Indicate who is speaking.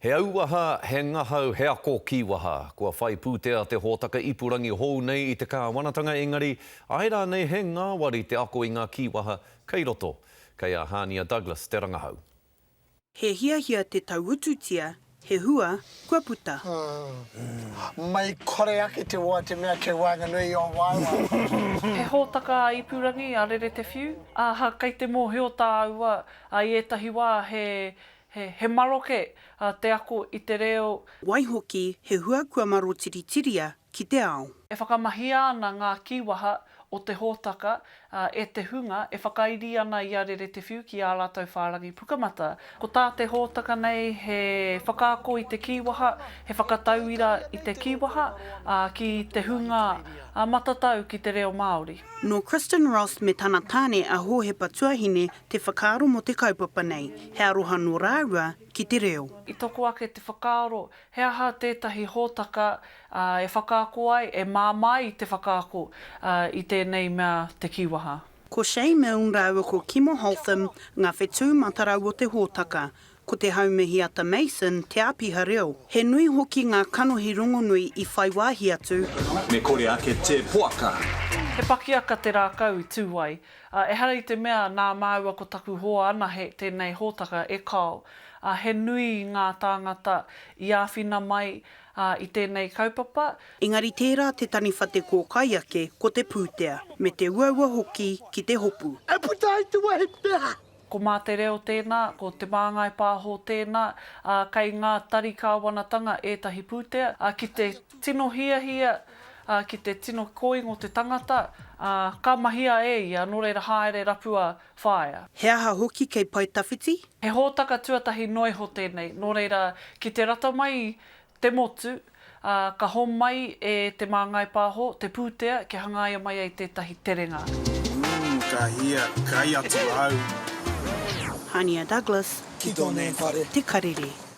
Speaker 1: He auaha, he ngahau, he ako kīwaha. Kua whai pūtea te hōtaka ipurangi hou nei i te kāwanatanga engari, āe rānei he ngāwari te ako i ngā kīwaha kei roto. Kei a Hānia Douglas te rangahau.
Speaker 2: He hiahia te tauututia, he hua kua puta.
Speaker 3: Mei kore ake te wai te mea kei waenganui i ō waewae.
Speaker 4: He hōtaka ā-ipurangi a Rere Te Whiu, ā, kei te mōhio tāua, ā, i ētahi wā he, He, he maroke te ako i te reo.
Speaker 2: Waihoki, he hua kua marotiritiria ki te ao.
Speaker 4: E whakamahia ana ngā kīwaha o te hōtaka e te hunga e whakairi ana i a Rere Te Whiu ki ā rātou whārangi Pukamata. Ko tā te hōtaka nei he whakaako i te kīwaha, he whakatauira i te kīwaha ki te hunga matatau ki te reo Māori.
Speaker 2: Nō Kristin Ross me tana tāne a Hōhepa Tuahine te whakaaro mō te kaupapa nei, he aroha nō rāua ki te reo.
Speaker 4: I toko ake te whakaaro, he aha tētahi hōtaka e whakaako ai, e māmā ai te whakaako i tēnei mea te kīwaha.
Speaker 2: Ko Shay Milne rāua ko Kimo Holtham ngā whetū matarau o te hōtaka, ko Te Haumihiata Mason te āpiha reo. He nui hoki ngā kanohi rongonui i whai wāhi atu.
Speaker 5: Me kore ake te poaka.
Speaker 4: He pakiaka te rākau i tū ai, Ā, ehara i te mea nā māua ko taku hoa anahe tēnei hōtaka e kao, ā, he nui ngā tāngata i āwhina mai, ā, i tēnei kaupapa.
Speaker 2: Engari tērā te taniwha te kōkai ake ko te pūtea, me te uaua hoki ki te hopu.
Speaker 3: E puta ai te wahi peha.
Speaker 4: Ko Mā Te Reo tēnā, ko Te Māngai Pāho tēnā, ā, kei ngā tari kāwanatanga ētahi pūtea, ā, ki te tino hiahia, ā, ki te tino kōingo te tangata, ā, ka mahia e ia, nō reira haere rapua whāia.
Speaker 2: He aha hoki kei pae tawhiti?
Speaker 4: He hōtaka tuatahi noa iho tēnei, nō reira, ki te rata mai te motu, ā, ka homai e Te Māngai Pāho te pūtea kia hangaia mai ai tētahi terenga.
Speaker 5: Umm ka hia kai atu au.
Speaker 2: Hania Douglas,
Speaker 3: Ki tō nei whare.
Speaker 2: Te Karere.